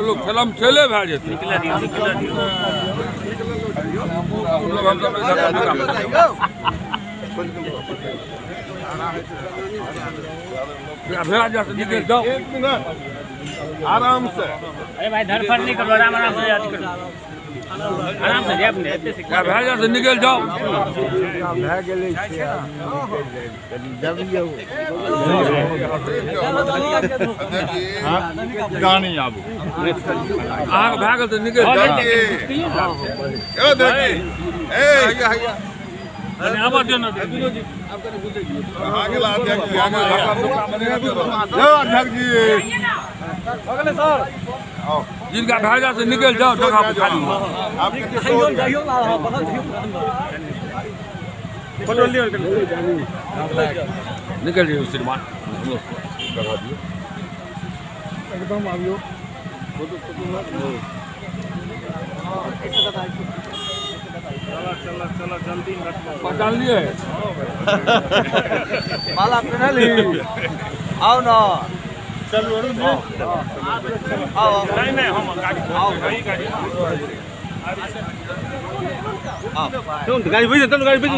लोक ठेलम ठेले भए जेतै। लोग हमसब एहि धक्का भए जाए तऽ निकलि जाउ। एक मिनट आराम से। अरे भाई, धड़फड़ नहीं करो, आराम आराम से अथी करो, आराम से जाए अपने एते से। भए जाए तऽ निकलि जाउ। भए गेलै से कनि दबियौ। गानी आबू। अहाँके भए गेल तऽ निकलि जाउ। यौ देखी ए कनि आबऽ दियौ ने। कहाँ गेला अध्यक्ष जी? यौ अध्यक्ष जी। जिनका भए जाए से निकलि जाउ, जगह पर खाली। आपके किशोर निकलि जइयौ श्रीमान, हमरो जगह दियौ। एकदम आबियौ। पहचानलियै? माला पेन्हली, आउ न। चलू अरुण जी। आउ। नहीं नहीं, हम गाड़ी गाड़ी गाड़ी गाड़ी भेज, गाड़ी भेज।